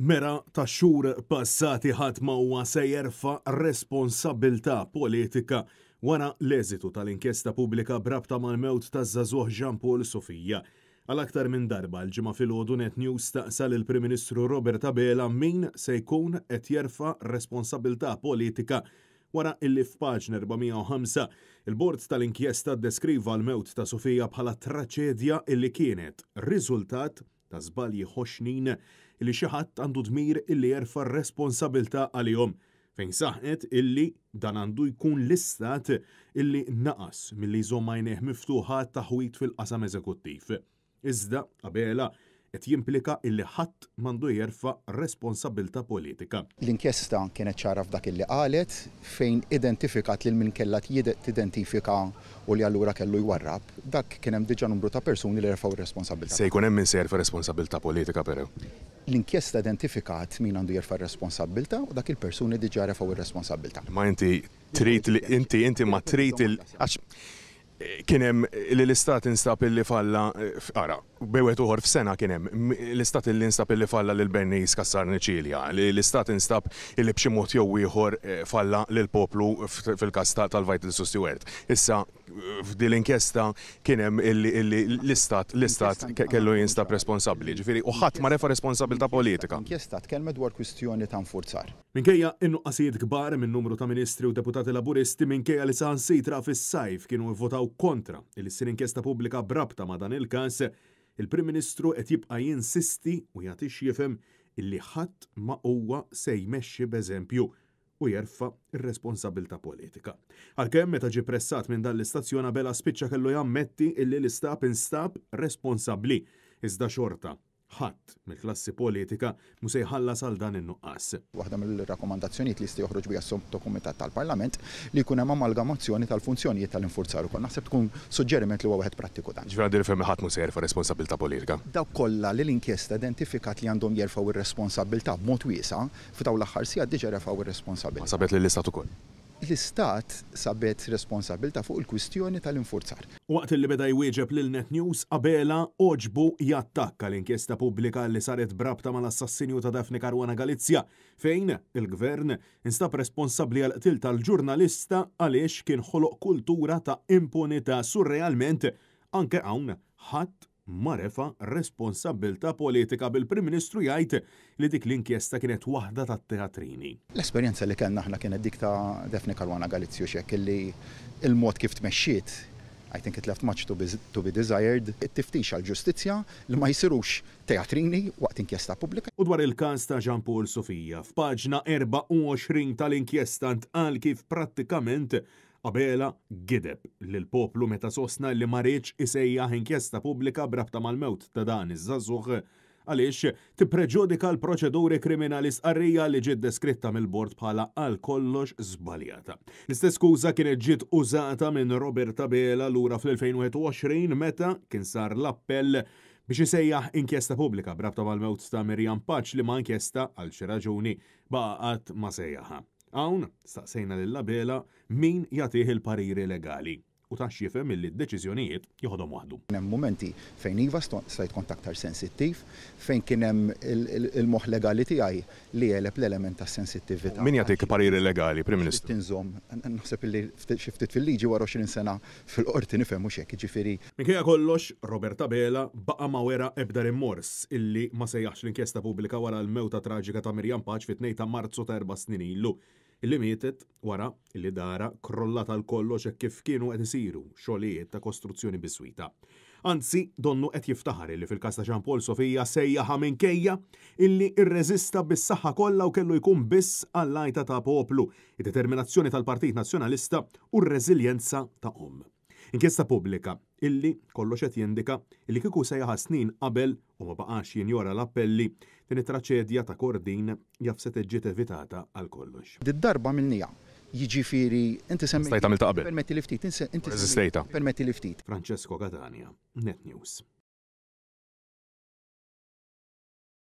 Mera ta' xhur passati ħadd ma huwa se jerfa' responsabbiltà politika wara l-eżitu tal-inkjesta pubblika b'rabta mal-mewt taż-żagħżugħ Jean Paul Sofia. Għal aktar minn darba l-Ġimgħa filgħodu Net News staqsa lill-Prim Ministru Robert Abela min se jkun qed jerfa' responsabbiltà politika wara illi f'paġna 405 il-Bord tal-Inkjesta ddeskriva l-mewt ta' Sofia bħala traċedja illi kienet riżultat ta' żbalji ħoxnin illi xi ħadd għandu dmir illi jerfa' r-responsabilità għalihom, fejn saħqet illi dan għandu jkun l-Istat illi naqas milli jżomm għajnejh miftuħa għat-taħwid fil-qasam eżekuttiv. Iżda, Abela qed jimplika illi ħadd m'għandu jerfa' responsabilità politika. L-inkjesta kienet ċara f'dak illi qalet, fejn identifikat lil min kellha tidentifika u li allura kellu jwarrab, dak kien hemm diġà numru ta' persuni li refgħu r-responsabbiltà. Se jkun hemm min se jerfa' responsabbiltà politika però. L-inkjesta identifikat min għandu jerfa' r-responsabbiltà u dak il-persuni diġà refgħu r-responsabbiltà. Imma inti trid li inti inti ma trid il għax kien hemm li l-Istat instab illi falla ara, bejn wieħed u ieħor f'sena kien hemm l-Istat illi instab illi falla lil Bernice Cassar Nicilia, li l-Istat instab illi b'xi mod jew ieħor falla lill-poplu fil-każ tal-Vitals u Steward. Issa f'din l-inkjesta kien hemm illi illi l-Istat l-Istat kellu jinstab responsabbli. Ġifieri u ħadd ma refa' responsabbiltà politika. L-inkjesta tkellmet dwar kwistjoni ta' infurzar. Minkejja n-nuqqasijiet kbar minn numru ta' Ministri u Deputati Laburisti, minkejja li saħansitra fis-sajf kienu ivvotaw kontra li ssir inkjesta pubblika b'rabta ma' dan il-każ, il-Prim Ministru qed jibqa' jinsisti u jagħti x'jifhem illi ħadd ma huwa se jmexxi b'eżempju u jerfa' r-responsabbiltà politika. Għalkemm meta ġie pressat minn dan l-istazzjon Abela spiċċa kellu jammetti illi l-istab instab responsabbli, iżda xorta Ħadd mill-klassi politika mhu se jħallas għal dan in-nuqqas. Waħda mill-rakkomandazzjonijiet li jista' joħroġ biha s-sottokumitat tal-Parlament li jkun hemm amalgamazzjoni tal-funzjonijiet tal-infurzar ukoll. Naħseb tkun suġġeriment li huwa wieħed prattiku dan. Ġifieri għandi nifhem li ħadd mhu se jerfa' responsabbiltà politika. Dawk kollha li l-inkjesta identifikat li għandhom jerfgħu r-responsabbiltà b'mod wiesa', f'dawn l-aħħar sigħat diġà refgħu r-responsabbiltà. Ma sabet lill-Istat ukoll. L-Istat sabet responsabbiltà fuq il-kwistjoni tal-infurzar. Waqt li beda jwieġeb lil Net News, Abela għoġbu jattakka l-inkjesta pubblika li saret b'rabta mal-assassinju ta' Daphne Caruana Galizia, fejn il-Gvern instab responsabbli għall-qtil tal-ġurnalista għaliex kien ħoloq kultura ta' impunità surrealment anke hawn ħadd ma refa' responsabbiltà politika bil-Prim Ministru jgħid li dik l-inkjesta kienet waħda tat-teatrini. L-esperjenza li kellna aħna kienet dik ta' Daphne Caruana Galizia u x'hekk illi l-mod kif tmexxiet I think it left much to be to be desired. It-tiftix għall-ġustizzja li ma jsirux teatrini waqt inkjesta pubblika. U dwar il-każ ta' Jean Paul Sofia, f'paġna 24 tal-inkjesta ntqal kif prattikament Abela gideb lill-poplu meta sostna li ma riedx isejjaħ inkjesta pubblika b'rabta mal-mewt ta' dan iż-żagħżugħ għaliex tippreġudika l-proċeduri kriminali stqarrija li ġiet deskritta mill-Bord bħala għal kollox żbaljata. L-istess skuża kienet ġiet użata minn Robert Abela lura fl-2021 meta kien sar l-appell biex isejjaħ inkjesta pubblika b'rabta mal-mewt ta' Miriam Pace liema inkjesta għal xi raġuni baqa' qatt ma sejjaħha. Hawn, staqsejna lil Abela min jagħtih il-pariri legali u ta x'jifhem illi d-deċiżjonijiet joħodhom waħdu. Kien hemm mumenti fejn iva stajt kont aktar sensittiv, fejn kien hemm il-moħħ legali tiegħi li għeleb l-element tas-sensittività. Min jagħtik pariri legali, Prim Ministru? Ridt inżomm, naħseb illi xi ftit fil-liġi wara 20 sena fil-Qorti nifhem mhux hekk, jiġifieri. Minkejja kollox, Robert Abela baqa' ma wera ebda rimmors illi ma sejjaħx l-inkjesta pubblika wara l-mewta traġika ta' Miriam Pace fit-2 ta' Marzu ta' erba' snin ilu, illi mietet wara illi darha krollat għal kollox hekk kif kienu qed isiru xogħlijiet ta' kostruzzjoni biswita. Anzi, donnu qed jiftaħar illi fil-każ ta' Jean Paul Sofia sejjaħha minkejja illi rreżista bis-saħħa kollha u kellu jkun biss għall-għajta ta' poplu, id-determinazzjoni tal-Partit Nazzjonalista u r-reżiljenza ta' omm. Inkjesta pubblika illi kollox qed jindika illi kieku sejjaħha snin qabel u ma baqax jinjora l-appelli, din it-traċedja ta' Kordin jaf setgħet ġiet evitata għal kollox. Did-darba għamilniha. Jiġifieri, inti semmejt. Stajt għamiltha qabel. Ippermettili ftit, inti semmejt. Reżistejtha. Ippermettili ftit. Francesco Catania, Net News.